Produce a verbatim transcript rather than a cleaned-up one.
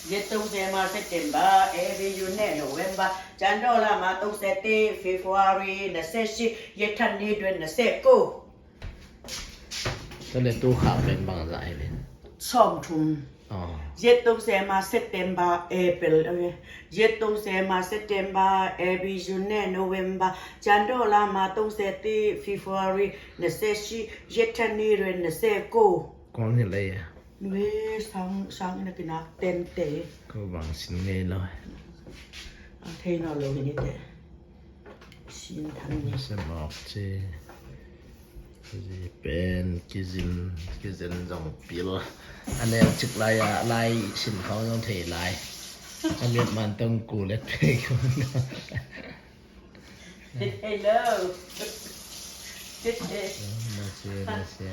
一月十五嘛September, 二月十五November, ကျန်တော့လမှာသုံးဆယ့်တစ် February, နှစ်ဆယ့်ရှစ်ရက်ထပ်နေ့တွင်နှစ်ဆယ့်ကိုး. တလဲတူခါပင်ဘင်ဇာအီလေ. ချောင်းထုံး. อ๋อ. ရက်သုံးဆယ့်မှာ September, April, ရက်သုံးဆယ့်မှာ September, 二月十五 November, ကျန်တော့လမှာသုံးဆယ့်တစ် February, နှစ်ဆယ့်ရှစ်ရက်ထပ်နေ့တွင်နှစ်ဆယ့်ကိုး. ကောင်းနေလေ. နွေဆောင်ဆောင်နေကနာတဲန်တဲ. ကိုယ်ပင်စင်နေလော. အထေးနော်လို့နေတဲ. စင်ထန်နေ. စမတ်ချေ. Zi pen kizin, kizin zong pil. A neu cik lai a, lai sin khawng zong thei lai. A miat man tong ku let pe. Hello. Nase, nase.